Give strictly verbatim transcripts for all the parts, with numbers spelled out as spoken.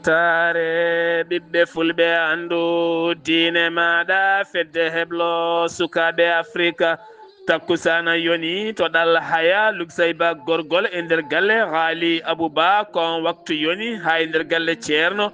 Taare ɓiɓɓe fulɓe, anndu diine maaɗa, fedde heblo sukaaɓe Afrika. Takkusaana yoni to ɗal haya Luksayba gorgol e nder galle Haali Abuba, ko on waktu yoni haa e nder galle Ceerno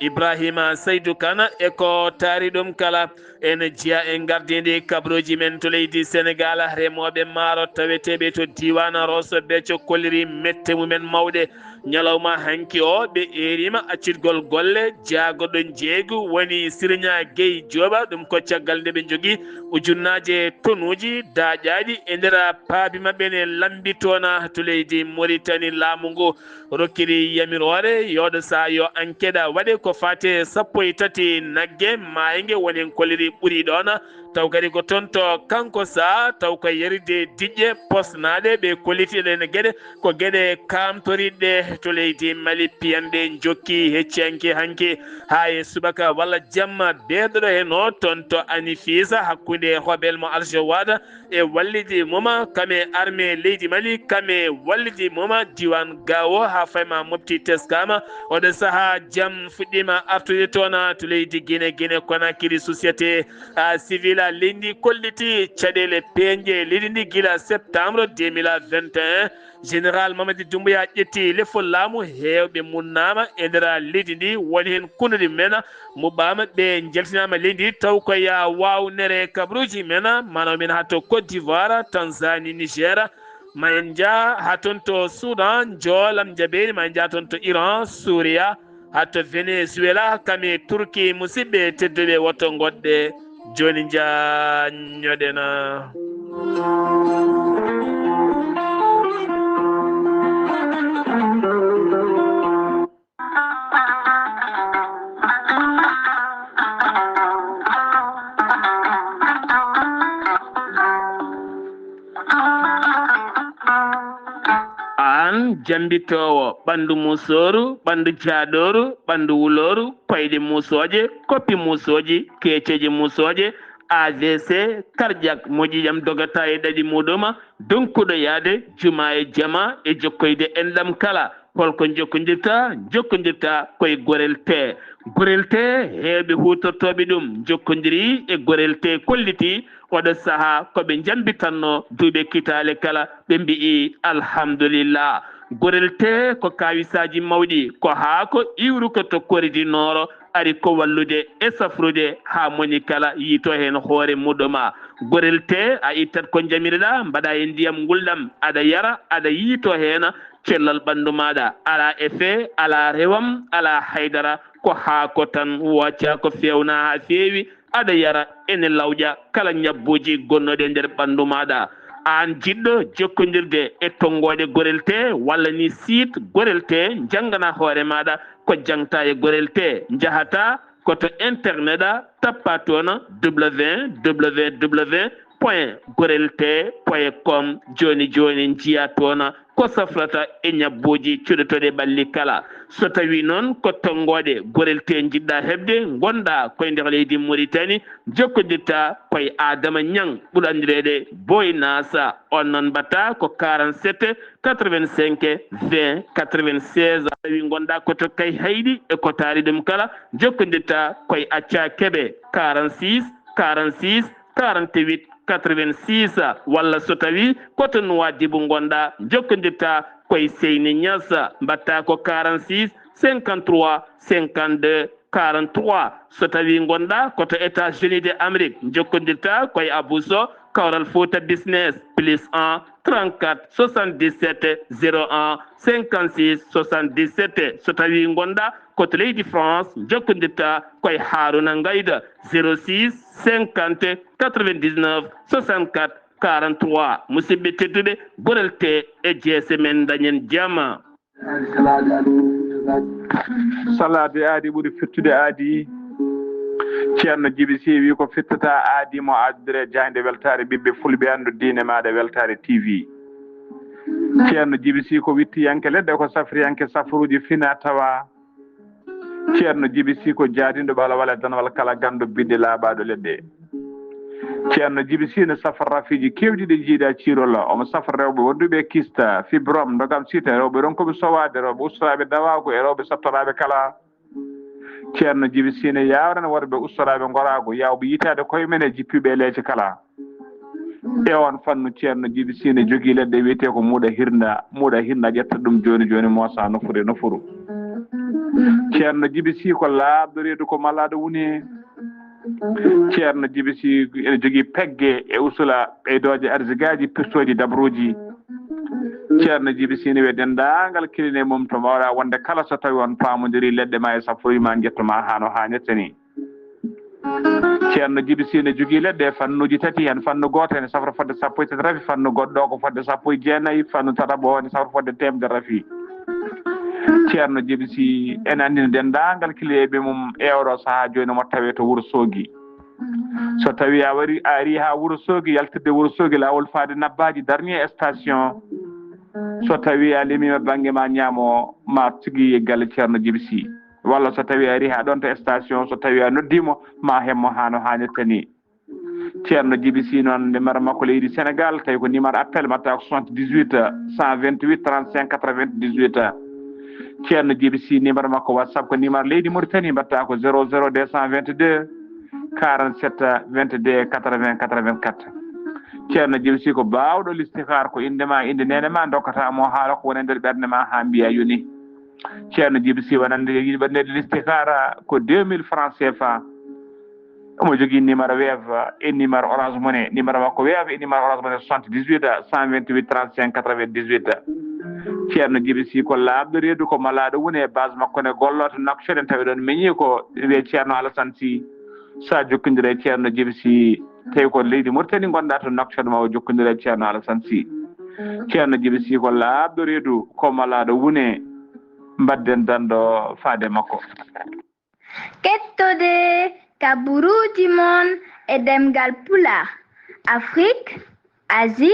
Ibrahima Saydu Kana e ko taari ɗum kala. En jiya en gardindi kabaruuji men to leydi Senegal, remooɓe maaro taweteeɓe to diiwaan Rosso Béthio kolliri mette mumen mawɗe. Ñalawma hanki o, ɓe eeriima accitgol golle. Jaagorɗo njeeygu woni Siriña Gey Jooɓa, ɗum ko caggal nde ɓe njogii ujunnaaje tonuuji daaƴaaɗi e nder paabi maɓɓe ne lambi toona to leydi Moritani. Laamu ngu rokkiri yamiroore yooɗo saa yo enquête waɗe ko faate sappo e tati nagge maayge woni en kolliri ɓuri ɗoon. Taw kadi ko toon to kanko sa taw ko yaride diƴƴe posnaaɗe ɓe kolliti ɗeen geɗe, ko geɗe kaamtoriɗe to leydi Mali. Piyanɗe njokki hecci hanki hanki haa e subaka walla jamma beeɗoɗo heen o toon to Anifisa hakkunde Hobel mo Aljowaada e wallidi moma kame armée leydi Mali, kame wallidi moma diiwaan Gaawo haa fayma mofti teskaama. Oɗo sahaa jam fuɗɗiima artude toon to leydi Gine, Gine Konakiri. Société a civil a leydi kolliti caɗeele peeñɗe leydi ndi gila septembre deux mille vingt et un. Général Mamadi Doumbouya ƴetti lefol laamu, heewɓe munnaama e nder leydi ndi, woni heen kunuɗi men muɓɓaama, ɓe njaltinaama leydi taw ko ya waawnere kabaruuji men, manaw men haa to Côte d'Ivoire, Tanzanie, Niger, ma en njaa haa toon to Soudan, njoolam njaɓeeri, ma en njaa toon to Iran, Suuriya, haa to Venezuela, kam e Turki. Musidɓe tedduɓe, woto ngoɗɗe, jooni njaa ñoɗena. Aan jammbitoowo ɓanndu muusooru, ɓanndu jaaɗooru, ɓanndu wulooru, koyɗe muusooje, koppi muusooji, keeceeje muusooje, A V C, cardiaque, moƴƴi jam dogata e ɗaɗi muɗum, donkuɗo yaade juma e jama e jokkoyde enɗam kala. Holko jokkondirta? Jokkondirta koye Gorel Tee. Gorel Tee, heewɓe huutortooɓe ɗum jokkondiri e Gorel Tee kolliti oɗo sahaa ko ɓe njambitanno duuɓe kitaale kala, ɓe mbi'i alhamdulillah. Gorel Tee ko kaawisaaji mawɗi, ko haako iwruko to Kori du Nord, ari ko wallude e safrude haa moni kala yiito heen hoore muɗum. Gorel Tee, a ittat ko njamirɗa, mbaɗa e ndiyam ngulɗam, aɗa yara, aɗa yiito heen, cellal ɓanndu maaɗa, alaa effet, alaa rewam, alaa haydara, ko haako tan, wooca ko feewna haa feewi, aɗa yara, ene lawƴa kala ñabbuuji gonnooɗi e nder ɓanndu maaɗa. Aan jiɗɗo jokkondirde e tonngooɗe Gorel Tee walla ni site Gorel Tee, njanngana hoore maaɗa ko jaŋta e Gorel Tee, njahata ko to internet a, tappa toon www point gorel tee point com. Jooni jooni njiya toon ko safrata e ñabbuuji cuɗotooɗi ɓalli kala. So tawii noon ko tonngooɗe Gorel Tee njiɗɗa heɓde, ngonɗa koye nder leydi Moritani, jokkondirta koye Adama Ñaŋ, ɓuri anndireede Boy Nasa. On noon mbaɗta ko quarante-sept quatre-vingt-cinq vingt quatre-vingt-seize. So tawii ngonɗa ko to Kayhayɗi e ko taari ɗum kala, jokkondirta koye Acca Kebe, quarante-six quarante-six quarante-huit quatre-vingt-six, walla so tawii ko to Nuwaadibu ngonɗa, jokkondirta koye Seyni Ñas, mbaɗta ko quarante-six cinquante-trois cinquante-deux quarante-trois. So tawii ngonɗa ko to États-Unis de Amérique, jokkondirta koye Abou Sow, Kawral Fouta Business, plus un trente-quatre soixante-dix-sept zéro un cinquante-six soixante-dix-sept. So tawii ngonɗa ko to leydi France, jokkondirta koye Haruna Ngayda, zéro six cinquante quatre-vingt-dix-neuf soixante-quatre quarante-trois. Musidɓe tedduɓe, Gorel Tee e jeese men, dañen jama. Salaade aadi ɓuri fittude aadi. Ceerno Jibi Si wi ko fittata aadi mo aadodire jaaynde weltaare ɓiɓɓe fulɓe, anndu diine maaɗa weltaare T V. Ceerno Jibi Si ko wittiyanke leɗɗe, ko safriyanke safruuji fina tawa. Ceerno Jibi Si ko jaadinɗo ɓalawal e danawal kala ganndo bidde laaɓaaɗo leɗɗe. Ceerno Jibi Si ne safra rafiiji keewɗi ɗi jiidaa ciirol. Omo safra rewɓe wonduɓe e kista, fibrome, ndogam sita, rewɓe ronkuɓe sowaade, rewɓe ustoraaɓe dawaagu e rewɓe sattoraaɓe kala. Ceerno Jibi Sine yaawrana worɓe ustoraaɓe ngoraagu, yaawɓe yitaade koye men e jippiiɓe e leece kala. E oon fannu, Ceerno Jibi Sine jogii leɗɗe wiyetee ko muuɗa hirnda, muuɗa hirnda ƴetta ɗum jooni jooni moosa nofuru e nofuru. Ceerno Jibi Sii ko laaɓɗo reedu ko malaaɗo woni. Ceerno Jibi Sii ene jogii pegge e usula ɓeydooje arzigaaji, pirtooji dabruuji. Ceerno Jibi Sii ne wiya denndaangal kiline mum to mbaawɗa wonde kala so tawi on paamondiri leɗɗe ma e sappoy ma njetto ma haa no haanirta ni. Ceerno Jibi Sii ne jogii leɗɗe e fannuuji tati, heen fannu gooto ene safra fodde sappo e tati rafi, fannu goɗɗo ko fodde sappo e jeenayi, fannu tataɓo ene safra fodde teemedere rafi. Ceerno Jibi Sii ene anndina denndaangal kiliyeeɓe mum e oɗo sahaa jooni mo tawee to Wuro Soogi. So tawii a wari, a arii haa Wuro Soogi, yaltirde Wuro Soogi, laawol faade Nabbaaji, dernier station. So tawii a limiima bannge ma ñaamo, ma tigi e galle Ceerno Jibi Sii. Walla so tawii a arii haa ɗoon to station, so tawii a noddii mo, ma heɓ mo haa no haanirta ni. Ceerno Jibi Sii noon, numéro makko leydi Senegaal, tawi ko numéro appel, mbaɗta ko soixante-dix-huit, cent vingt-huit, trente-cinq, quatre-vingt-dix-huit. Ceerno Jibi Sii, numéro makko WhatsApp ko numéro leydi Mauritanie, mbaɗta ko zéro zéro deux cent vingt-deux, quarante-sept, vingt-deux, quatre-vingts, quatre-vingt-quatre. Ceerno Jibi Sii ko baawɗo listixaar, ko innde ma, innde neene ma, ndokkata mo haala ko woni e nder ɓernde ma haa mbiya yoni. Ceerno Jibi Sii wonande yiɗi waɗde listixaara ko deux mille francs C F A. Omo jogii numéro Wave e numéro Orange Money. Numéro makko Wave e numéro Orange Money, soixante-dix-huit, cent vingt-huit, trente-cinq, quatre-vingt-dix-huit. Ceerno Jibi Sii ko laaɓɗo reedu, ko malaaɗo woni e base makko ne gollo to Nouakchott, en tawi ɗoon meñi ko wiyee Ceerno Alassane Sii. So a jokkondire e Ceerno Jibi Sii, tawi ko leydi Mauritanie ngonɗa to Nouakchott, ma o jokkondire e Ceerno Alassane Sii. Ceerno Jibi Sii ko laaɓɗo reedu, ko malaaɗo woni, mbadden danndo faade makko. Kettode kaburuuji mon e ɗemngal Pulaar, Afrik, Asie,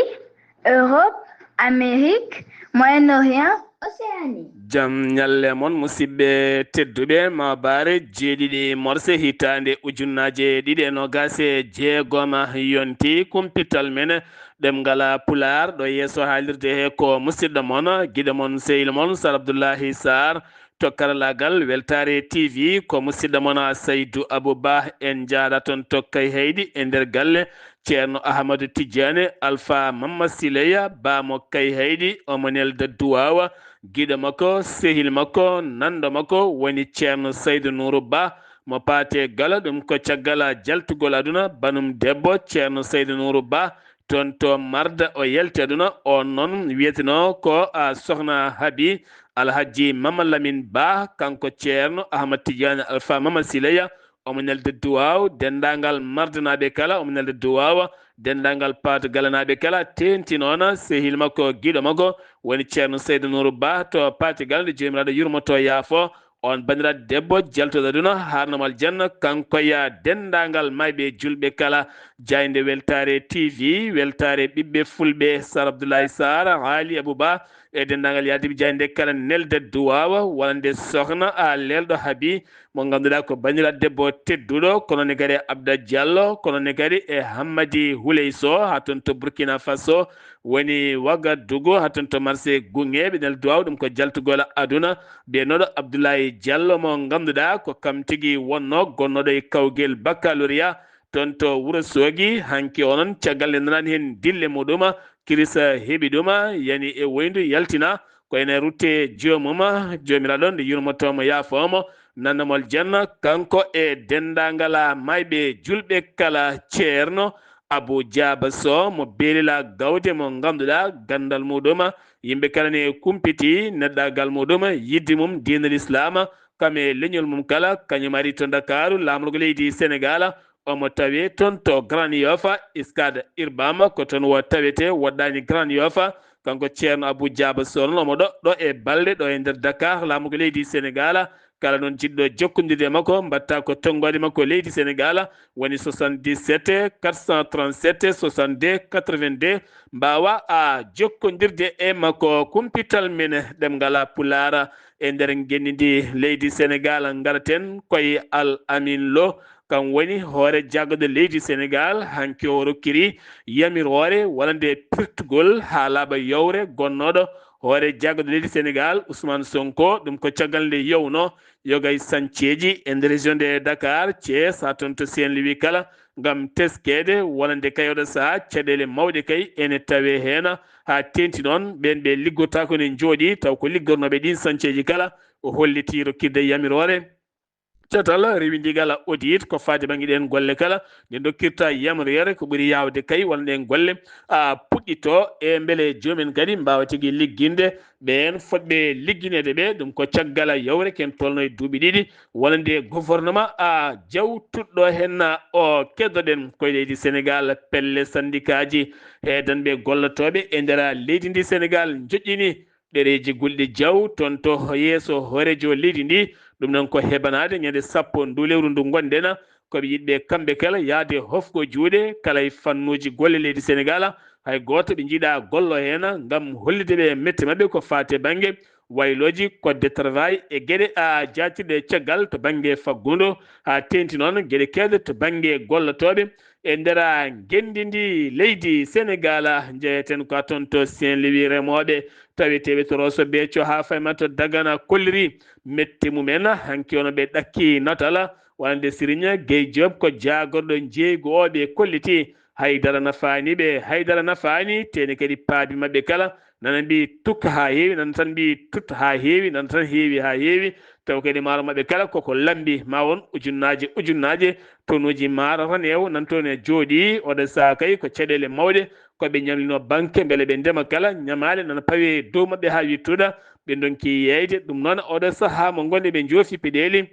Europe, Amérique, Moyen-Orient, Océanie. Jam ñalle mon, musidɓe tedduɓe. Maabaare jeeɗiɗi morse hitaande ujunnaaje ɗiɗi e noogaas e jeegom yonti kumpital men ɗemngal Pulaar ɗo yeeso haalirde he ko musidɗo mon, giɗo mon, sehil mon, Sar Abdullahi Sarr. To karalaagal Weltaare T V, ko musidɗo mon Saydu Abu Bah. En njaada toon to Kayhayɗi e nder galle Ceerno Ahmadu Tijjaani Alfa Mamma Sileya, Ba mo Kayhayɗi, omo nelda duwaawa giɗo makko, sehil makko, nanndo makko woni Ceerno Saydu Nuuru Ba mo Paate Gala. Ɗum ko caggal jaltugol aduna banum debbo Ceerno Saydu Nuuru Ba toon to Marda, o yalti aduna. On noon wiyetenoo ko, a, Sohna Habi Alhajji Mama Lamin Ba, kanko Ceerno Ahmad Tijaani Alfa Mama Sileya, omo nelda duwaaw denndaangal Mardanaaɓe kala, omo nelda duwaaw denndaangal Paate Galanaaɓe kala, teeŋti noon sehil makko, giɗo makko woni Ceerno Saydu Nuuru Ba to Paate Gala, nde Joomiraaɗo yurmoto yaafo. On banndiraaɗo debbo jaltuɗo aduna, haarnoomo aljanna, kanko e denndaangal maayɓe julɓe kala. Jaaynde Weltaare T V, weltaare ɓiɓɓe fulɓe, Sar Abdoulaye Sarr, Haali Abou Ba, e denndaangal yaadiiɓe jaaynde kala, nelda duwaawa wonande Sohna a Lelɗo Habi, mo ngannduɗaa ko banndiraaɗo debbo tedduɗo, kono ne kadi Abda Diallo, kono ne kadi e Hammadi Houley Sow, haa toon to Burkina Faso, woni Wagadugu, haa toon to marché Gunge. Ɓe nelda duwaawa, ɗum ko jaltugol aduna. Biyanooɗo Abdoulaye Diallo mo ngannduɗaa ko kam tigi wonnoo gonnooɗo e kawgel baccalauréat toon to Wuro Soogi. Hanki o noon, caggal nde nanaani heen dille muɗum, kirisa heɓi ɗum, yani e woyndu yaltina. Ko ene rutte joomum, Joomiraaɗo nde yurmotoo mo, yaafoo mo, nanndo mo aljanna, kanko e denndaangal maayɓe julɓe kala. Ceerno Abou Diaba Sow mo Beelila Gawde, mo ngannduɗaa ganndal muɗum, yimɓe kala ne kumpiti, neɗɗaagal muɗum, yidde mum diinal Islaam, kam e leñol mum kala. Kañum ari to Ndakaaru, laamorgo leydi Senegaal, omo tawee toon to Grand Yoff, Scat Urbam, ko toon o tawetee, woɗɗaani Grand Yoff. Kanko Ceerno Abou Diaba Sow noon, omo ɗo, ɗo e Balde, ɗo e nder Dakar, laamorgo leydi Senegaal. Kala noon jiɗɗo jokkondirde e makko, mbaɗta ko tonngoode makko leydi Senegaal, woni soixante-dix-sept quatre cent trente-sept soixante-deux quatre-vingt-deux. Mbaawa a jokkondirde e makko kumpital men ɗemngal Pulaar e nder ngenndi ndi leydi Senegaal. Ngaraten koye Al Amin Lo, kam woni hoore jaggaɗo leydi Senegaal. Hanki o rokkiri yamiroore wonande pirtugol haa laaɓa yowre gonnooɗo Hoore jaggude leydi Senegal, Ousmane Sonko, ɗum ko caggal nde yowno yogay sanceeji e nder région de Dakar, Thiès, haa toon to Saint-Louis kala, ngam teskeede wonande kay oɗo sahaa caɗeele mawɗe kay ene tawee heen, haa teeŋti noon ɓeen ɓe liggotaako ne njooɗii, taw ko liggornooɓe ɗiin sanceeji kala, o hollitii rokkirde yamiroore catal rewindigal audit ko faati bannge ɗeen golle kala, nde dokkirta yamroyere ko ɓuri yaawde kay walla ɗeen golle a puɗɗito e mbele joomen kadi mbaawa tigi ligginde ɓeen fotɓe liggineede ɓe. Ɗum ko caggal yawre ken tolno e duuɓi ɗiɗi walla nde gouvernement a jawtuɗo heen o keddoɗen koye leydi Senegal, pelle sandikaaji heedanɓe gollotooɓe e nder leydi ndi Senegal njoƴƴini ɗereeji gulɗi jaw toon to yeeso hooreejo leydi ndi. Ɗum noon ko hebanaade ñande sappo ndu lewru ndu ngonɗen, ko ɓe yiɗɓe kamɓe kala yahde hofgo juuɗe kala e fannuuji golle leydi Senegal, hay gooto ɓe njiɗa gollo heen ngam hollitde ɓe mette maɓɓe ko faati e bannge waylooji code de travail e geɗe a jaatirɗe caggal to bannge faggudu, haa teeŋti noon geɗe keewɗe to bannge gollotooɓe e nder ngenndi ndi leydi Senegal. Njeyeten ko toon to Saint-Louis, remooɓe taweteeɓe to Rosso Béthio haa fayma to Dagana kolliri mette mumen hanki ono ɓe ɗakki natal wonande Siriña Gueye Diop ko jaagorɗo njeeygu o ɓe kolliti. Haydara nafaani ɓe, haydara nafaani, teene kadi paabi maɓɓe kala nana mbi tukka haa heewi, nana tan mbi tut haa heewi, nana tan heewi haa heewi. Taw kadi maaro maɓɓe kala koko lambi, ma won ujunnaaje ujunnaaje tonuuji maaro tan ewo nan toon e jooɗii. Oɗo sahaa kay ko caɗeele mawɗe ko ɓe ñamlino banque mbele ɓe ndema kala ñamaale nana pawe dow maɓɓe haa wittuɗa, ɓe ndonki yeeyde. Ɗum noon oɗo sahaa mo ngonɗen ɓe njoofi peɗeeli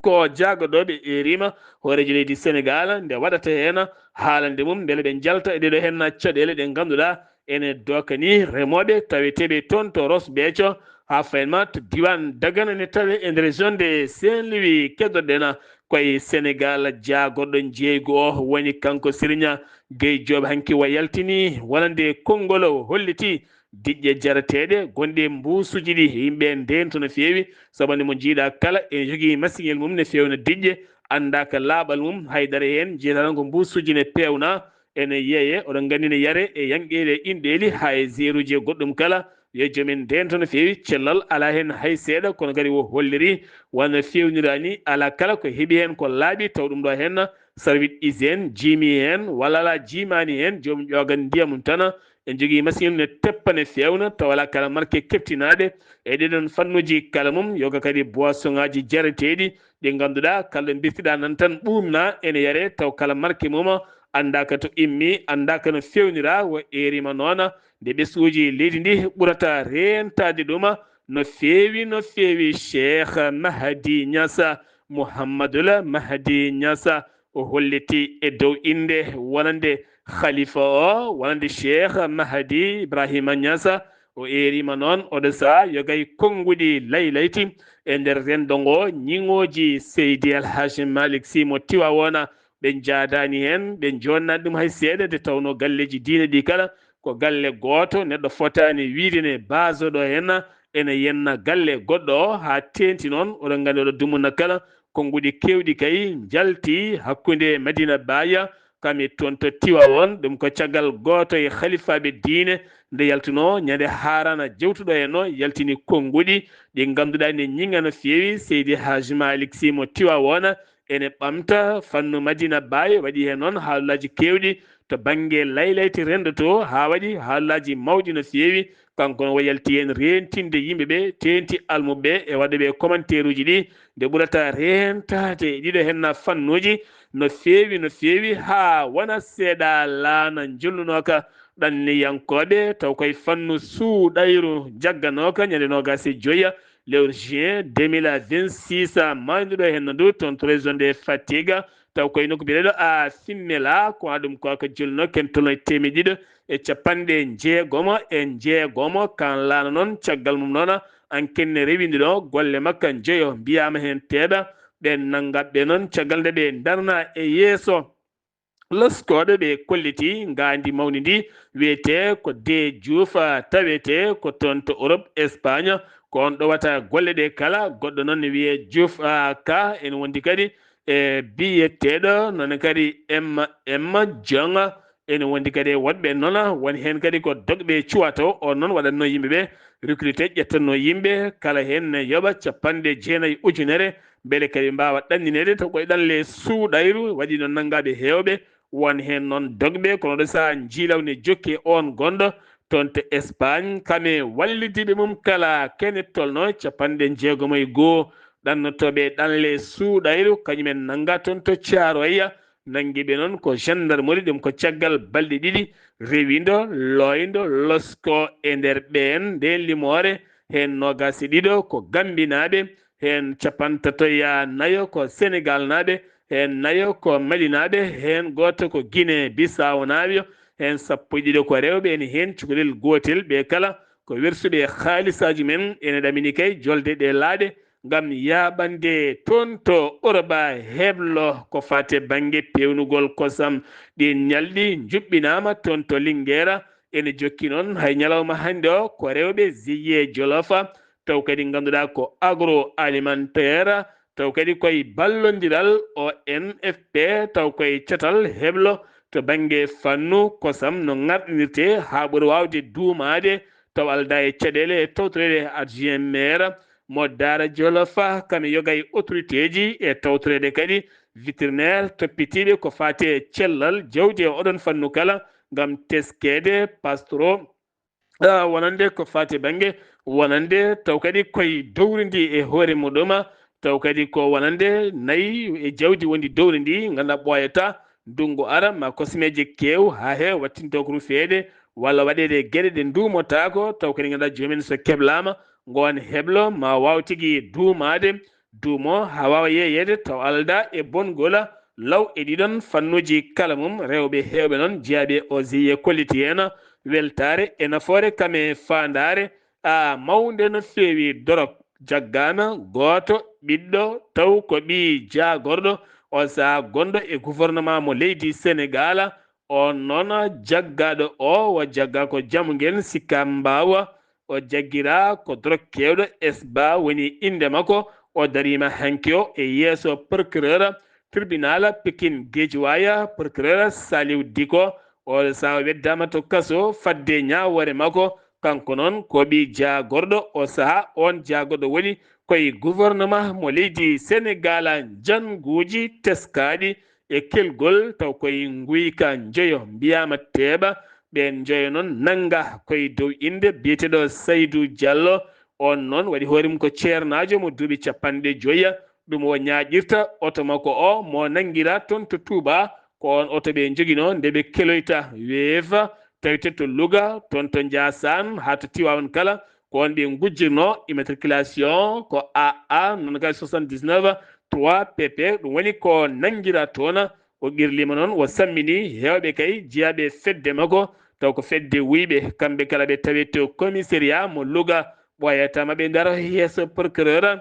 ko jaagoɗooɓe erima hooreejo leydi Senegal nde waɗata heen haalande mum mbele ɓe njalta e ɗeɗo heen caɗeele ɗe ngannduɗaa ene dookani remooɓe taweteeɓe toon to Ross Béthio haa fayin ma to diiwaan Dagana ne tawee e nder zone de Saint-Louis. Keddoɗen koye Senegal, jaagorɗo njeeygu o woni kanko Siriña Gueye Diop hanki wa yaltini wonande konngol o holliti diƴƴe jarateeɗe gonɗe mbuusuuji ɗi yimɓe ndeentu no feewi, sabu nde mo njiiɗa kala ene jogii masiŋel mum ne fewna diƴƴe, anndaaka laaɓal mum haydara heen, njiyataa tan ko mbuusuuji ne peewna, ene yeeye, oɗon nganndi ne yare e yanqeele inɗeeli haa e zeeruuji e goɗɗum kala. Yo joomen ndeentu no feewi, cellal alaa heen hay seeɗa, kono kadi o holliri wano feewnira ni, alaa kala ko heɓi heen ko laaɓi, taw ɗum ɗo heen service hygiène jiimi heen walla alaa jiimaani heen, joom ƴoogan ndiyam mum tan, en jogii masiŋ ne teppa ne feewna, taw alaa kala marque keptinaaɗe e ɗiɗon fannuuji kala mum, yoga kadi boisson ŋaaji jareteeɗi ɗi ngannduɗaa kala ɗo mbirtiɗaa nan tan ɓuumna ene yare, taw kala marque mum anndaaka to immi, anndaaka no feewnira, wo erima noona nde ɓesnguuji leydi ndi ɓurata reentaade ɗum no feewi, no feewi. Cheikh Mahdi Niass, Mouhamadoul Mahdi Niass, o holliti e dow innde wonande khalifa o, wonande Cheikh Mahdi Ibrahima Niass. O erima noon oɗo sahaa yogay konnguɗi laylayti e nder renndo ngo, ñiŋooji Seydi El Hadji Malick Sy mo Tiwaawoona, ɓe njaadaani heen, ɓe njoonnaani ɗum hay seeɗa, nde tawnoo galleeji diine ɗi kala ko galle gooto, neɗɗo fotaani wiyde ne baaso ɗo heen ene yenna galle goɗɗo o, haa teeŋti noon, oɗon nganndi oɗo dumunna kala, konnguɗi keewɗi kay njalti hakkunde Madina Baaya, kam e toon to Tiwaawoon, ɗum ko caggal gooto e halifaaɓe diine nde yaltunoo ñande haarana jewtuɗo heen o, yaltini konnguɗi ɗi ngannduɗaa ne ñiŋa no feewi Seydi Haaji Maalik Sy mo Tiwaawoona, ene ɓamta fannu Madina Baay, waɗi heen noon haalulaaji keewɗi to bannge laylayti renndo to, haa waɗi haalulaaji mawɗi no feewi. Kanko no o yalti heen reentinde yimɓe ɓe, teeŋti almuɓe ɓe e waɗɓe commentaire uji ɗi, nde ɓurata reentaade ɗiɗo heen fannuuji no feewi, no feewi, haa wona seeɗa laana njolnunooka ɗanniyankooɓe, taw koye fannu suuɗayru jagganooka ñande noogaas e joy lewru juin deux mille vingt-six, maaynuɗo heen ndu toon to région de Fatick, taw koye nokku biyeteeɗo a Simmela, ko waɗi ɗum ko ka jolno ken tolno e teemeɗɗe ɗiɗo e capanɗe jeegomo e jeegomo, kan laana noon, caggal mum noon, an kenne rewindiɗo golle makka njoyo, mbiyaama heen teeɓa, ɓe nannga ɓe noon, caggal nde ɓe ndarna e yeeso loskooɓe, ɓe kolliti ngaandi mawndi ndi, wiyetee ko De Diouf, tawetee ko toon to Europe, Espagne, ko on ɗowata golle ɗe kala. Goɗɗo noon ne wiyee Diouf, ah, ka ene wondi kadi e biyeteeɗo noon kadi Emma, Emma Jong, Ene wondi kadi e woɗɓe noon, won heen kadi ko dogɓe cuwa taw, oon noon waɗatnoo yimɓe ɓe recruté, ƴettatnoo yimɓe, kala heen ne yoɓa capanɗe jeenayi ujunere, mbele kadi mbaawa ɗannineede to koye ɗanle suuɗayru, waɗi noon nanngaaɓe heewɓe, won heen noon dogɓe, kono ɗo sahaa njiilaw ne jokki e oon gonɗo toon to Espagne, kam e wallidiiɓe mum kala kene tolnoo capanɗe jeegom e goo, ɗannotooɓe ɗanle suuɗayru, kañum en nannga toon to Caaroya, nanngi ɓe noon ko gendarmerie, ɗum ko caggal balɗe ɗiɗi, rewindo, looyndo, losko e nder ɓeen, ndeen limoore, heen noogaas e ɗiɗo ko Gambinaaɓe, heen capantato e nayo ko Senegaalnaaɓe, heen nayo ko Malinaaɓe, heen gooto ko Guinée Bissau naaɓe, heen sappo e ɗiɗo ko rewɓe, ene heen cukalel gootel, ɓe kala ko wersuɓe e haalisaaji men, ene ɗamini kay jolde ɗe laaɗe ngam yaaɓande toon to Oroba heblo ko faati e bannge peewnugol kosam. Ɗiin ñalɗi njuɓɓinaama toon to Linguera, ene jokki noon hay ñalawma hannde o ko rewɓe Zeye Jolofa, taw kadi ngannduɗaa ko agroalimentaire, taw kadi koye ballondiral O N F P, taw koye catal heblo to bannge fannu kosam no ŋarɗinirtee haa ɓuri waawde duumaade, taw aldaa e caɗeele e tawtoreede adjoint maire mo Daara Jolofa, kam e yoga e autorité ji e tawtoreede kadi vétérinaire toppitiiɓe ko faati e cellal jawdi e oɗon fannu kala ngam teskeede pastro, ah, wonande ko faati e bannge wonande, taw kadi koye dowri ndi e hoore muɗuma, taw kadi ko wonande nayi e jawdi wondi dowri ndi, ngannduɗaa ɓooyata ndunngu ara ma kosameeje keew haa heewa wattinto ko rufeede walla waɗeede e geɗe ɗe nduumotaako, taw kadi ngannduɗaa joomen so keblaama ngoon heblo ma waaw tigi duumaade, duumo haa waawa yeeyeede taw aldaa e bongola law e ɗiɗon fannuuji kala mum, rewɓe heewɓe noon jeyaaɓe e O G E kolliti heen weltaare e nafoore kam e faandaare, a mawnde no feewi dorog jaggaama gooto ɓiɗɗo taw ko ɓii jaagorɗo o sahaa gonɗo e gouvernement mo leydi Senegaal. Oon noon jaggaaɗo o, o jaggaa ko Jamungel Sikka Mbaawa, o jaggiraa ko dorog keewɗo Esba woni innde makko. O dariima hanki o e yeeso procureur tribunal Pikin Geejiwaaya, procureur Saliw Diko. O sahaa weddaama to kaso fadde ñaawoore makko. Kanko noon ko ɓii jaagorɗo o sahaa. Oon jaagorɗo woni koye gouvernement mo leydi Senegaal. Jannguuji teskaaɗi e kelgol taw koye nguyka njoyo mbiyaama teeɓa. Ɓeen njoyo noon nannga koye dow innde biyeteeɗo Saydu Jallo. Oon noon waɗi hoore mum ko ceernaajo mo duuɓi capanɗe joya. Ɗum o ñaaƴirta oto makko o mo nanngiraa toon to Tuubaa. Ko oon oto ɓe njoginoo nde ɓe keloyta weefa tawete to Louga, toon to Njaasaan haa to Tiwaawan kala. Ko oon ɓe ngujjirnoo immatriculation ko A A noon kay soixante-dix-neuf trois P P. Ɗum woni ko nanngiraa toon. O qirliima noon, o sammini heewɓe kay jeyaaɓe e fedde makko, taw ko fedde wuyɓe. Kamɓe kala ɓe tawee to commissariat mo Louga, ɓooyata ma ɓe ndaro yeeso procureur,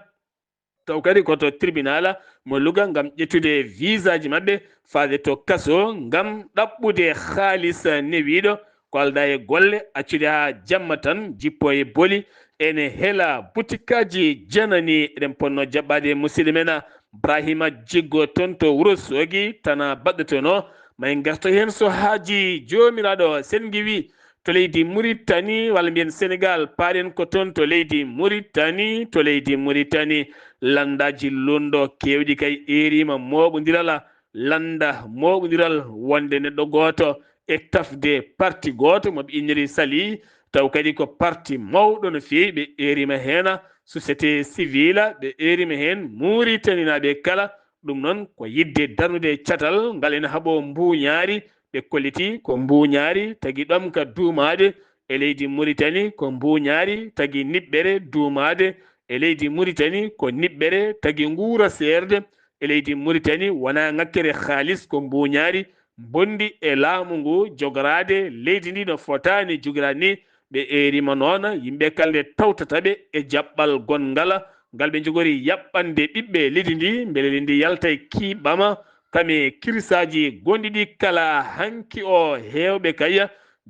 taw kadi ko to tribunal mo Louga ngam ƴettude visaaji maɓɓe, faade to kaso ngam ɗaɓɓude haalis newiiɗo. Ko aldaa e golle, accude haa jamma tan, jippo e boli, ene hela butikaaji janani. Eɗen potnoo jaɓɓaade e musidɗo men Brahima Jiggo toon to Wuro Soogi, tana baɗɗotono. Ma en ngarto heen so haaji Joomiraaɗo, sen ngiwi to leydi Muritani, walla mbiyen Senegaal, paaɗen ko toon to leydi Muritani, to leydi Muritani. Lanndaaji lunndo keewɗi kay eeriima mooɓondiral, lannda mooɓondiral wonde neɗɗo gooto e tafde parti gooto mo ɓe inniri Sali, taw kadi ko parti mawɗo no feewi, ɓe eeriima heen, société civile, ɓe eeriima heen Muritaninaaɓe kala. Ɗum noon ko yiɗde darnude catal ngal ene haɓoo mbuuñaari, ɓe kolliti ko mbuuñaari tagi ɗomka duumaade e leydi Muritani, ko mbuuñaari tagi niɓɓere duumaade e leydi Muritani, ko niɓɓere tagi nguura seerde e leydi Muritani, wonaa ŋakkere haalis, ko mbuuñaari mbonndi e laamu ngu jogoraade leydi ndi no fotaani jogoraade ni. Ɓe eeriima noon yimɓe kala nde tawtata ɓe e jaɓɓal gonngal ngal ɓe njogori yaɓɓande ɓiɓɓe leydi ndi, mbele leydi ndi yalta e kiiɓama, kam e kirsaaji gonɗi ɗi kala. Hanki o heewɓe kay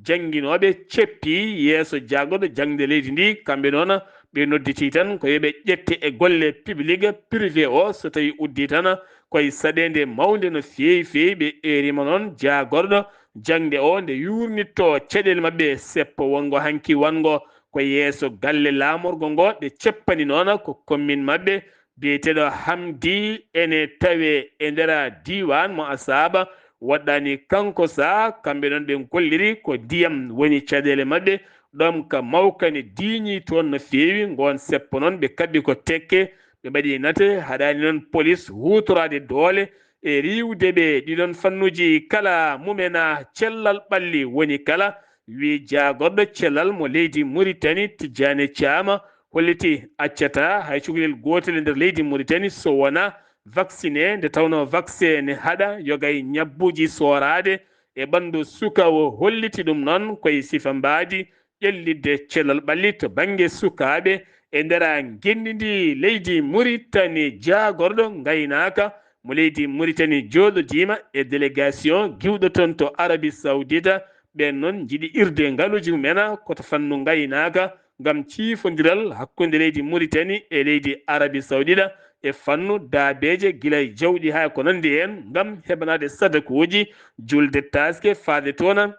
jannginooɓe ceppi yeeso jaagorɗo jaŋde leydi ndi. Kamɓe noon ɓe nodditi tan ko yo ɓe ƴette e golle public, privé o, so tawi uddi tan koye saɗeende mawnde no feewi feewi. Ɓe eeriima noon jaagorɗo Jaŋde o nde yuurnitto caɗeele maɓɓe seppo wonngo hanki wanngo ko yeeso galle laamorgo ngo, ɓe ceppani noona ko commune maɓɓe biyeteeɗo Hamdi ene tawe e nder diiwaan mo Asaaba. Waɗɗaani kanko sa kamɓe noon ɓe golliri ko ndiyam woni caɗeele maɓɓe. Ɗoom ka Mawkani diiñii toon no feewi, ngoon seppo noon ɓe kaɓɓi ko tekke, ɓe mbaɗi nate, haɗaani noon polis huutoraade doole e riiwde ɓe. Ɗiɗon fannuuji kala mumena cellal ɓalli woni kala, wi jaagorɗo cellal mo leydi Muritani Tijjaane Caama holliti accata hay cukalel gootel e nder leydi Muritani so wonaa vacciné, nde tawnoo vaccin ne haɗa yoga e ñabbuuji sooraade e ɓanndu suka. O holliti ɗum noon ko e sifa mbaadi ƴellitde cellal ɓalli to bannge sukaaɓe e nder ngenndi ndi leydi Muritani. Jaagorɗo ngaynaaka mo leydi Muritani jooɗodiima e délégation giwɗo toon to Arabie Saoudite. Ɓeen noon njiɗi irde ngaluuji mumen ko to fannu ngaynaaka ngam ciifondiral hakkunde leydi Muritani e leydi Arabie Saoudite e fannu daabeeje gila e jawɗi haa ko nanndi heen ngam heɓanaade sadakuuji, julde taaske faade toon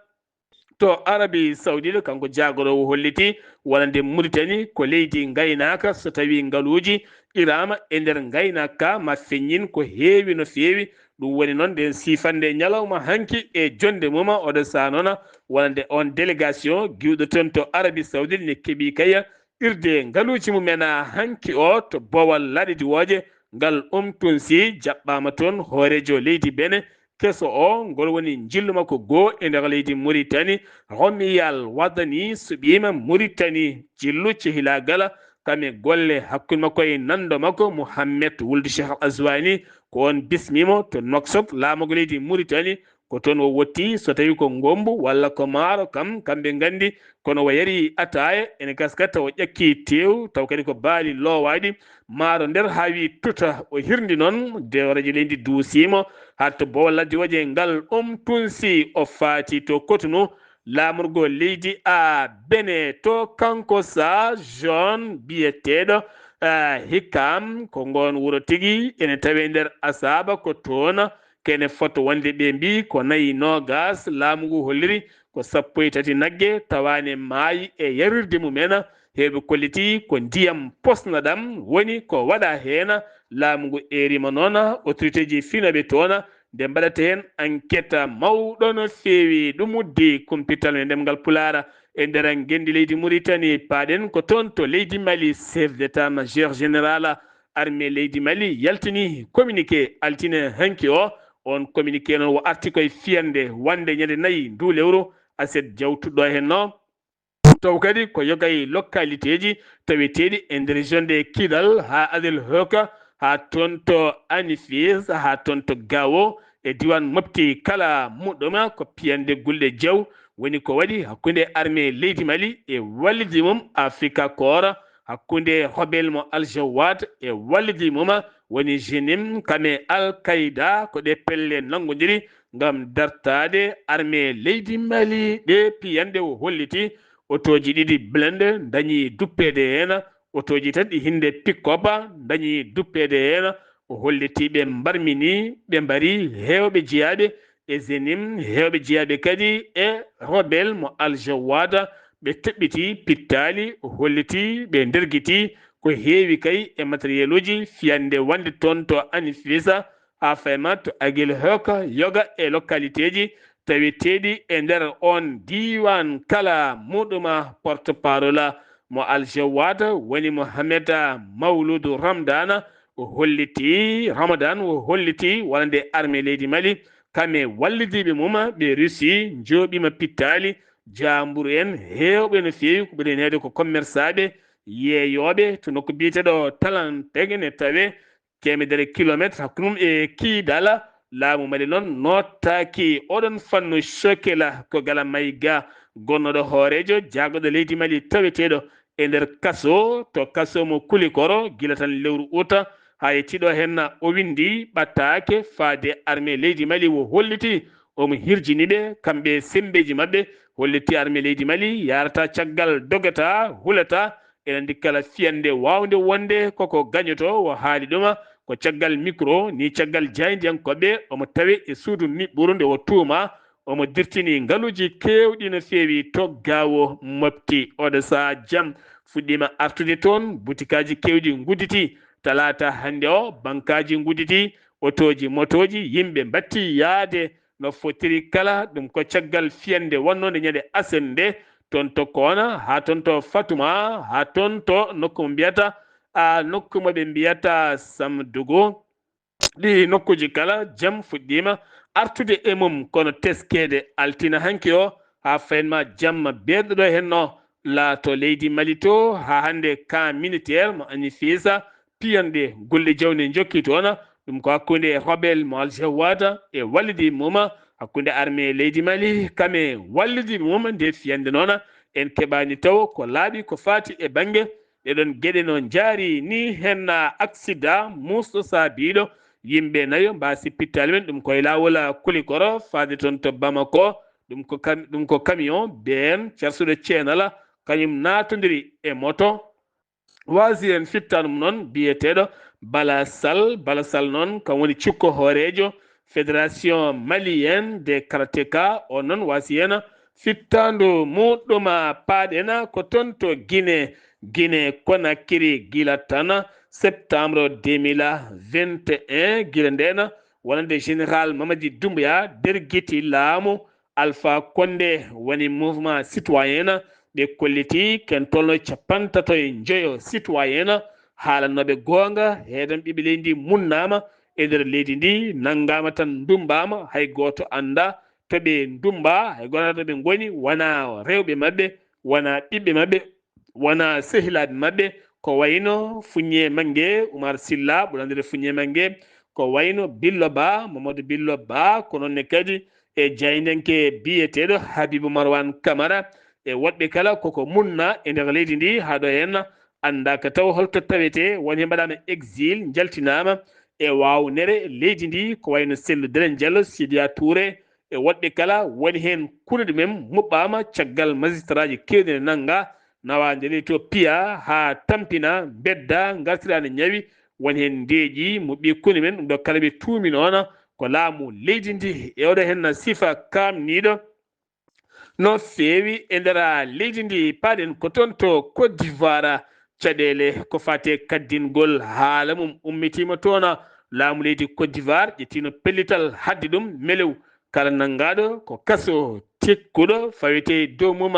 to Arabie Saoudite. Kanko jaagorɗo o holliti wonande Muritani ko leydi ngaynaaka, so tawii ngaluuji iraama e nder ngaynaaka ka ma feññin ko heewi no feewi. Ɗum woni noon nden siifannde ñalawma hanki e jonnde mum oɗo saanona wonande on délégation giwɗo toon to Arabie Saoudite ne keɓi kaya irde ngaluuji mumen hanki o to boowal laaɗe diwooje ngal. Um Tunsi jaɓɓaama toon hooreejo leydi Bene keso o, ngol woni njillu makko goo e nder leydi Muritani. Romiyal Wadani suɓiima Muritani jillu cehilaagal kam e golle hakkunde makko e nanndo makko Mouhamed Wuld Cheikh Al Azwani, ko on bismiimo to Nouakchott laamugo leydi Muritani. Ko toon o wotti, so tawi ko ngombu walla ko maaro kam kamɓe nganndi, kono o yari ataaya ene gaskata o ƴakki teew taw kadi ko baali loowaaɗi maaro nder haa wi tuta. O hirndi noon dewreejo leydi duusiimo haa to boowal ladde waje ngal. Um Tunsi o faati to Cotonou laamorgo leydi a Bene to kanko sa John biyeteeɗo, ah, Hikam ko ngoon wuro tigi ene tawe nder Asaaba ko toon kene foto wonde ɓe mbi ko nayi noogas laamu ngu holliri ko sappo e tati nagge tawaane maayi e yarirde mumen. Heewɓe kolliti ko ndiyam posnaɗam woni ko waɗa heen. Laamu ngu eerima noon autorité ji finooɓe toon nde mbaɗata heen enquête mawɗo no feewi. Ɗum uddi kumpital e ɗemngal Pulaar e nder ngenndi leydi Muritani. Paaɗen ko toon to leydi Mali, chef d'état-major général armée leydi Mali yaltini communiqué altine hanki o. On communiqué noon o arti koye fiyande wonde ñande nayi ndu lewru aset jawtuɗo heen no. Taw kadi ko yoga e localité ji taweteeɗi e nder région de Kidal haa Adel Hoka, haa toon to Anifis, haa toon to Gawo e diiwaan Mopti kala muɗɗuma ko piyande gulɗe jaw woni ko waɗi hakkunde armée leydi Mali e wallidi mum Afrika Koora, hakkunde Hobel mo Al Jawad e wallidi mum woni Jenim kame Al Qaida. Ko ɗe pelle nanngodiri ngam dartaade armée leydi Mali. Ɗe piyanɗe o holliti otooji ɗiɗi blende ndañi duppeede heen, otooji tati hinde pick-up ndañi duppeede heen. O holliti ɓe mbarmini, ɓe mbari heewɓe jeyaaɓe e Zenim, heewɓe jeyaaɓe kadi e Hobel mo Al Jawad. Ɓe toɓɓiti pittaali, o holliti ɓe ndergiti ko heewi kay e matériel uji fiyande wonde toon to Anifisa, haa fayma to Agil Hoka, yoga e localité ji taweteeɗi e nder on diiwaan. Kala muɗuma porte-parole mo Al Jawad woni Mohamed Mawludu Ramdana, o holliti, Ramadan o holliti wonande armée leydi Mali, kame wallidiiɓe mum ɓe Russie njooɓiima pittaali, jaamburu en heewɓe no feewi ko ɓuri neede ko commerçaaɓe, yeeyooɓe to nokku biyeteeɗo Talanteg ne tawe teemedere kilometre hakkunde mum e Kiidala. Laamu Mali noon nootaaki oɗon fannu Sokela ko Gala Mayga, gonnooɗo hooreejo jaagorɗo leydi Mali taweteeɗo e nder kaso, to kaso mo Kulikoro, gila tan lewru uta haa yettiiɗo heen. O winndi ɓattaake faade armée leydi Mali, o holliti omo hirjini ɓe, kamɓe e semmbeeji maɓɓe, holliti armée leydi Mali yaarata caggal, dogata, hulata. Ene anndi kala fiyannde waawnde wonde koko gañoto, o haali ɗuma ko caggal micro, ni caggal jaayndiyankooɓe omo tawe e suudu niɓɓuru nde o tuuma Omo dirtini ngaluuji keewɗi no feewi to Gaawo Mopti. Oɗo sahaa jam fuɗɗiima artude toon, butikaaji keewɗi ngudditii. Talaata hannde o, bankaaji ngudditii, otooji, motooji, yimɓe mbattii yahde no fotiri kala. Ɗum ko caggal fiyannde wonnoonde ñande aset nde, toon to Koona haa toon to Fatuma, haa toon to nokku mo mbiyata, a, nokku mo ɓe mbiyata Samdugu. Ɗi nokkuuji kala, jam fuɗɗiima artude e mum, kono teskeede altine hanki o, haa fayin ma jamma beeɗo ɗo henno, laato leydi Mali to, haa hannde camp militaire mo Anifisa, piyanɗe gulɗe jawni jokki toon. Ɗum ko hakkunde rebelle mo Al Jawada e wallidi mum, hakkunde armée leydi Mali kam e wallidi mum. Nde fiyannde noon, en keɓaani taw ko laaɓi ko faati e bannge ɗee ɗoon geɗe no njaari ni. Heen accident muusɗo saabiiɗo yimɓe nayo mbaasi pittaali men, ɗum koye laawol Kulikoro faade toon to Bamako. Ɗum ko kam-, ɗum ko camion B M carsuɗo ceenal, kañum naatondiri e moto. Waasi en fittaandu mum noon biyeteeɗo Bala Sall. Bala Sall noon kam woni cukko hooreejo Fédération Malienne de Karateka. O noon waasi en fittaandu muɗɗum paaɗen ko toon to Guinée, Guinée Conakry, gila tan septembre deux mille vingt et un, gila ndeen wonande Général Mamadi Doumbouya dergiti laamu. Alpha Condé woni mouvement citoyen, ɓe kolliti ken tolno capantato e njoyo citoyen haalanooɓe goonga, heedan ɓiɓɓe leydi ndi munnaama e nder leydi ndi, nanngaama tan ndummbaama, hay gooto anndaa to ɓe ndummba, hay gooto anndaa to ɓe ngoni, wonaa rewɓe maɓɓe, wonaa ɓiɓɓe maɓɓe, wonaa sehilaaɓe maɓɓe, ko wayno Fuñe Mange, Umar Silla, ɓuranndirde Fuñe Mange, ko wayno Billo Ba, Mamadou Billo Ba, ko noon ne kadi e jaayndenke biyeteeɗo Habibou Marwan Camara, e woɗɓe kala koko munna e nder leydi ndi, haa ɗo heen anndaaka taw holto tawetee, won heen mbaɗaama exil, njaltinaama e waawnere leydi ndi, ko wayno Cellou Dalein Diallo, Sidiya Touré, e woɗɓe kala woni heen kunuɗe mum muɓɓaama caggal magistraaji keewɗi ne nannga, nawa nder to piya haa tampina, mbedda, ngartira ne ñawi, woni heen ndeeƴi muɓɓi kunu men, ɗum ɗo kala ɓe tuuminoona ko laamu leydi ndi. E oɗo heen sifa kaamniiɗo no feewi e nder leydi ndi, paaɗen ko toon to Côte d'Ivoire. Caɗeele ko faati e kaddingol haala mum ummitiima toon. Laamu leydi Côte d'Ivoire ƴettiino pellital haddi ɗum melew. Kala nanngaaɗo ko kaso tekkuɗo fawetee dow mum.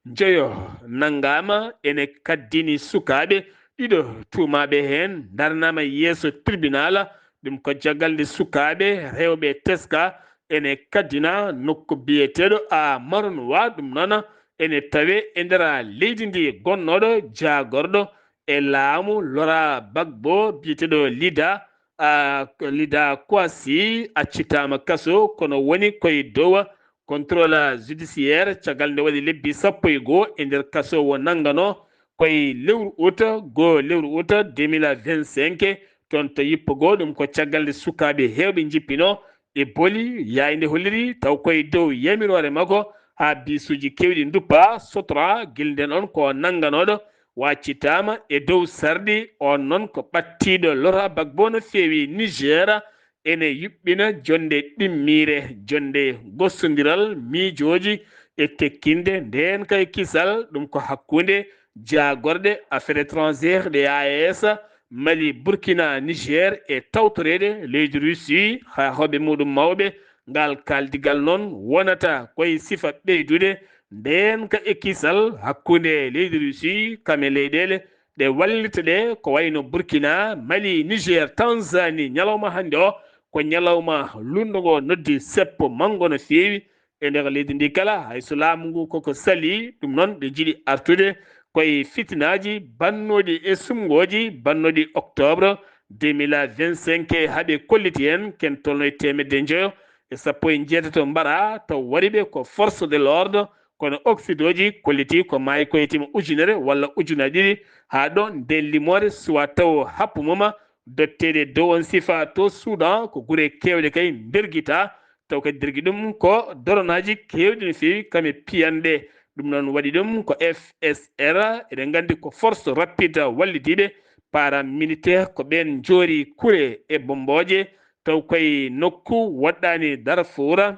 Njoyo nanngaama ene kaddini sukaaɓe ɗiɗo tuumaaɓe heen, ndarnaama yeeso tribunal. Ɗum ko caggal nde sukaaɓe rewɓe teska ene kaddina nokku biyeteeɗo a Maroon Wa. Ɗum noon ene tawe e nder leydi ndi, gonnooɗo jaagorɗo e laamu Laurent Gbagbo biyeteeɗo Lida, a, Lida Kwasi accitaama kaso, kono woni koye dow contrôle judiciaire caggal nde waɗi lebbi sappo e goo e nder kaso o nannganoo koye lewru ut, goo lewru ut deux mille vingt-cinq, toon to yippo goo. Ɗum ko caggal nde sukaaɓe heewɓe njippino e boli, yaay nde holliri taw koye dow yamiroore makko haa biisuuji keewɗi nduppa, sotora, gila nden on ko nannganooɗo waccitaama e dow sarɗi. On noon ko ɓattiiɗo Laurent Gbagbo no feewi Niger, ene yuɓɓina jonnde ɗimmiire, jonnde gostondiral miijooji e tekkinde ndeen kay kisal. Ɗum ko hakkunde jaagorɗe affaires étrangères ɗe A E S, Mali, Burkina, Niger e tawtoreede leydi Russie, haa hoɓɓe muɗum mawɓe. Ngal kaaldigal noon wonata koye sifa ɓeydude ndeen ka e kisal hakkunde leydi Russie kam e leyɗeele ɗe wallita ɗe, ko wayno Burkina, Mali, Niger, Tanzanie. Ñalawma hannde o ko ñalawma lunndo ngo noddi seppo manngo no feewi e nder leydi ndi kala, hay so laamu ngu koko sali. Ɗum noon ɓe njiɗi artude koye fitinaaji bannooɗi e sumngooji bannooɗi octobre deux mille vingt-cinq, haa ɓe kolliti heen ken tolno e teemedde njoyo e sappo e njeetato mbaɗa, taw wariɓe ko force de l'ordre, kono occidentaux ji kolliti ko maayi ko yettiima ujunere walla ujunaaji ɗiɗi, haa ɗo nden limoore suwa taw happu mum dotteede dow on sifa to Soudan, ko gure keewɗe kay ndergita, taw kadi ndergi ɗum ko doronaaji keewɗi no feewi kam e piyanɗe. Ɗum noon waɗi ɗum ko F S R, eɗen nganndi ko force rapide wallidiiɓe paramilitaire, ko ɓeen njoori kure e bommbooje, taw koye nokku woɗɗaani Darfour.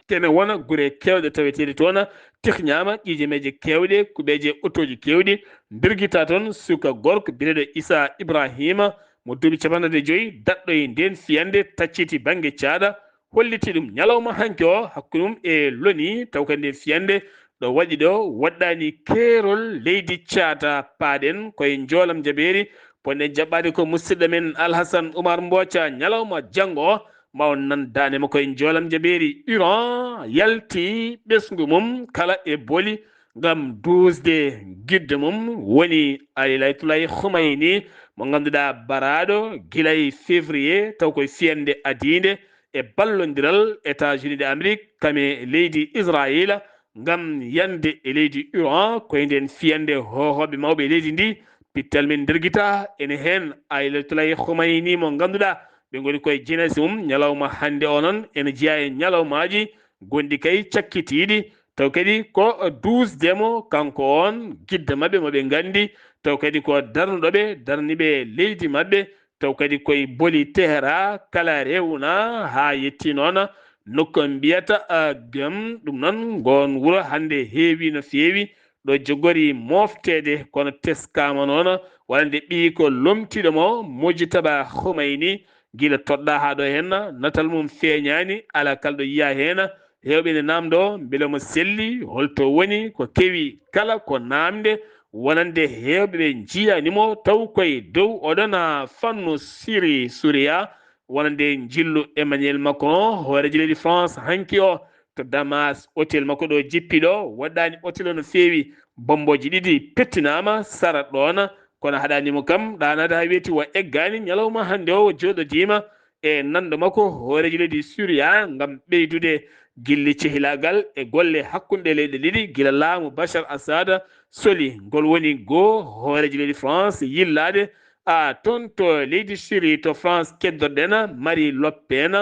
Kene wona gure keewɗe taweteeɗe toon, tihñaama ƴiijemeeje keewɗe, kuɓeeje otooji keewɗi. Mbirgita toon suka gorko biyeteeɗo Isa Ibrahima, mo duuɓi cappanɗe joyi, daɗɗo e ndeen fiyannde, tacciti bannge caaɗa, holliti ɗum ñalawma hanki o hakkunde mum e loni, taw kadi ndeen fiyannde ɗo waɗi ɗo waɗɗaani keerol leydi caata. Paaɗen koye njoolam jabeeri, ponɗen jaɓɓaade ko musidɗo men Alhasan Umar Mbooca ñalawma janngo o, ma on nan daane makko e njoolam jabeeri. Iran yalti ɓesngu mum kala e boli ngam duusde giddo mum woni Ali Ayatollah Khomeini, mo ngannduɗaa baraaɗo gila e février, taw koye fiyannde adiinde e ballondiral États-Unis de Amérique kam e leydi Israayiila ngam yande e leydi Iran. Koye ndeen fiyannde hoohooɓe mawɓe leydi ndi, pittal men ndergita ene heen Ayatollah Khomeini mo ngannduɗaa ɓe ngoni koye jeunesse mum. Ñalawma hannde o noon ene jeyaa e ñalawmaaji gonɗi kay cakkitiiɗi, taw kadi ko duusde mo kanko on gidda maɓɓe mo ɓe nganndi, taw kadi ko darnuɗo ɓe, darni ɓe leydi maɓɓe, taw kadi koye boli Tehera kala rewna haa yetti noon nokku mbiyata, ah, Gem. Ɗum noon ngoon wuro hannde heewi no feewi, ɗo jogori moofteede, kono teskaama noon wonande ɓiy ko lomtiiɗo mo Mojtaba Khomeini, gila toɗɗaa haa ɗo heen, natal mum feeñaani, alaa kala ɗo yiyaa heen. Heewɓe ne naamndoo mbele mo selli, holto woni, ko kewi kala ko naamnde wonande heewɓe ɓe njiyaani mo, taw koye dow oɗon, ah, fannu Siri, Suriya, wonande njillu Emmanuel Macron, hooreejo leydi France, hanki o to Damas, otel makko ɗo jippi ɗo, waɗɗaani otel o no feewi, bombooji ɗiɗi pettinaama sara ɗoon, kono haɗaani mo kam ɗaanaade haa weeti, o eggaani. Ñalawma hannde o, o jooɗodiima e nanɗo makko hooreejo leydi Suriya ngam ɓeydude gilli cehilaagal e golle hakkunde leyɗe ɗiɗi gila laamu Bashar Assad soli. Ngol woni goo hooreejo leydi France yillaade, a, toon to leydi Syrie, to France keddorɗen, Marie Le Pen,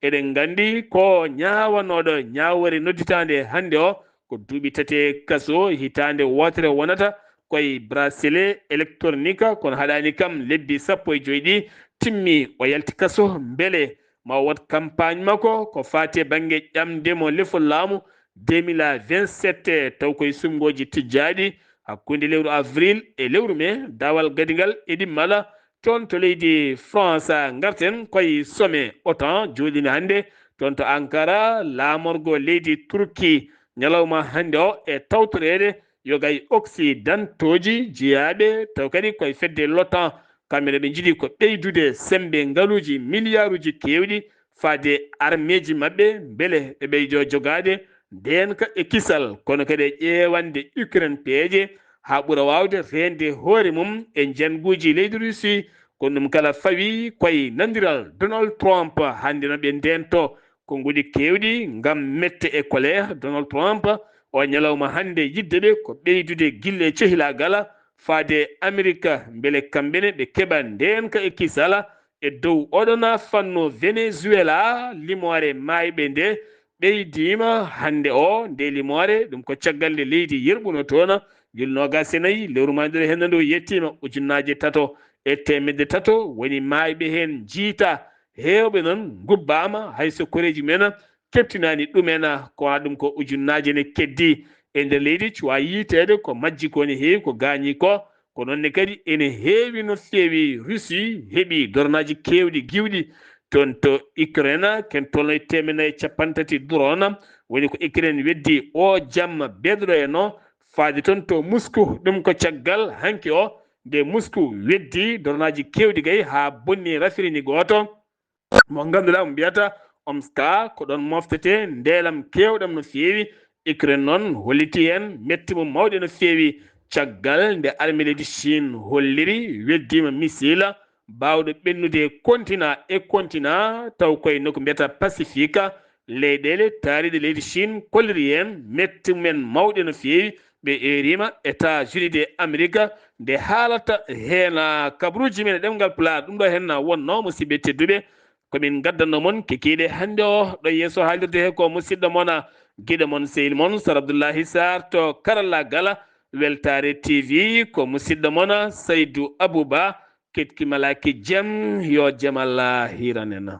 eɗen nganndi ko ñaawanooɗo ñaawoore nodditaande hannde o, ko duuɓi tati e kaso, hitaande wootere wonata koye bracelet électronique, kono haɗaani kam lebbi sappo e joy ɗi timmi o yalti kaso. Mbele ma o waɗ campagne makko ko faati e bannge ƴamde mo lefol laamu deux mille vingt-sept, taw koye suɓngooji tijjaaɗi hakkunde lewru avril e lewru mai, daawal gadingal e ɗimmal toon to leydi France. Ngarten koye sommet OTAN jooɗiinde hannde toon to Ankara, laamorgo leydi Turki, ñalawma hannde o e tawtoreede yoga e occidentooji jeyaaɓe, taw kadi koye fedde l'OTAN. Kamɓe ne ɓe njiɗi ko ɓeydude semmbe ngaluuji miliyaaruuji keewɗi faade armeeji maɓɓe, mbele ɓe ɓeydo jogaade ndeenka e kisal, kono kadi e ƴeewande Ukraine peeje haa ɓura waawde reende hoore mum e njanguuji leydi Russie. Kono ɗum kala fawi koye nanondiral Donald Trump. Hannde no ɓe ndeento ko nguɗi keewɗi ngam mette e colère Donald Trump. O ñalawma hannde yiɗde ɓe ko ɓeydude gilli e cehilaagal faade Amerika, mbele kamɓe ne ɓe keɓa ndeenka e kisal e dow oɗona fannu. Venezuela, limoore maayɓe nde ɓeydiima hannde o, nde limoore, ɗum ko caggal nde leydi yerɓuno toon, gila noogaas e nayi lewru maayndu henndu ndu yettiima ujunnaaje tato e teemedde tato woni maayɓe heen njiita. Heewɓe noon ngubbaama, hay so koreeji men keɓtinaani ɗumen, ko wonaa ɗum ko ujunnaaje ne keddi e nder leydi, cuwaa yiiteede ko majji ko ne heewi, ko gaañi ko. Ko noon ne kadi ene heewi no feewi. Russie heɓi dornaaji keewɗi giwɗi toon to Ukraine, ken tolno e teemedde nayi e cappanɗe tati drone, woni ko Ukraine weddi o jamma beeɗoɗo e no faade toon to Moscou. Ɗum ko caggal hanki o, nde Moscou weddi dornaaji keewɗi gay haa bonni raffinerie gooto mo ngannduɗaa mo mbiyata Omska, ko ɗoon moftetee ndeelam keewɗam no feewi. Ukraine noon holliti heen metti mum mawɗe no feewi, caggal nde armée leydi Chine holliri weddiima missile baawɗo ɓennude continent e continent, taw koye nokku mbiyata Pacifique, leyɗeele taariiɗe leydi Chine kolliri heen metti mumen mawɗe no feewi. Ɓe eeriima États-Unis de Amerique nde haalata heen, ah, kabaruuji men e ɗemngal Pulaar. Ɗum ɗo heen wonnoo, musidɓe tedduɓe, ko min ngaddanno mon kikiiɗe hannde o. Ɗo yeeso haalirde he ko musidɗo mon, ah, giɗo mon, sehil mon, Sar Abdullahi Sarr to karallaagal Weltaare T V, ko musidɗo mon, ah, Saydu Abuba, Ketki Malaki Jem, yo jam Allah hiran en.